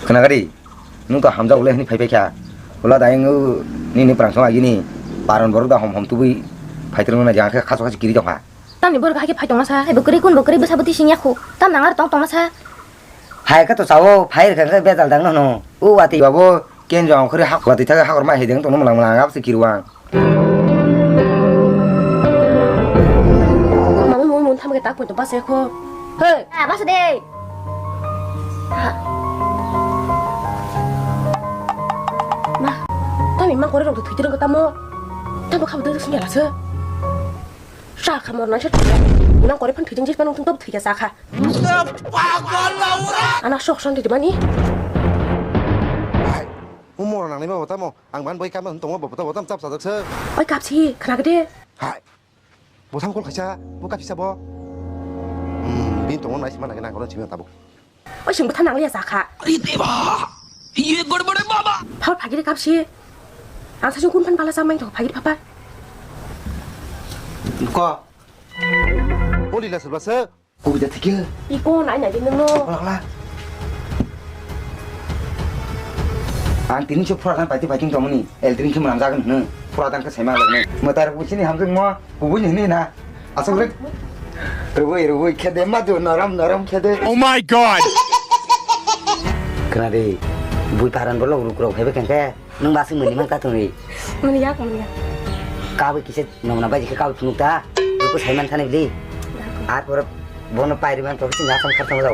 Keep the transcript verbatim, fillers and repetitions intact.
Khna gari, nwng to hamjak le hwnwi phai phai kha. Ula da ang nini prang song agini paron borok da hom hom tubui phai tongna jang khe khaso khaso kiri tong kha. Tamni borok hai khe phai tongma sa, hai bo kwrwi kun bo kwrwi bwsa bwtwi sing ya khu. Tam nang ar tong tongma sa. Hai khe to sao, phai rwkha khe bejal dang no hwno. O watwi babo, ken jong khori hak watwi thak hak rwma hai deng tongno mwlang mwlang abse kirwang. Mama mo mon thamke tak pon to base kho. Hey, ah, base de. Ma, tami mang kore rok thwi tirang tamo. Tamo khabu de sing ya la se. Sa khamor na se. Nang kore phan thwijang jis panung thung top thwija sa kha. Ana sok son di mani. Hai, umor nang ni ma tamo. Ang man boi kama tongo bo bo tam chap chajak se. Oi kapsi khna gede. Hai. Bo tham kol khaisa, bo kapsi sabo. Hmm, bin tongo nai sima nang nang kono sima tabo. Oi sing bwtha nang liya jakha. Ari deba. Ye godbode baba. Phal phagiri kapsi. Ang sa sing kun phan pala samai to phagiri papa. Ko. Oli la sebasa. Kubui da thikhe. Iko nai nai din no. Wala wala. Ang tini se phura dan paiti paiting tongmani. El tini se manam jagan hne. Phura dan khe saima lagni. Matar kubui sini hamjeng mo. Kubui ni hini na. Asok rek. Rubui rubui khede madu norom norom khede. Oh my god. Khna de. Bui paran bolok ruk rok hebe kengke. Nwng basing mani man katung ri. Mani yak mani yak. Kabui kisa nongna bai khe kabui phunuk ta. Ko saiman thani bili. Ar pore bono pairi man to sing asam khartang jao.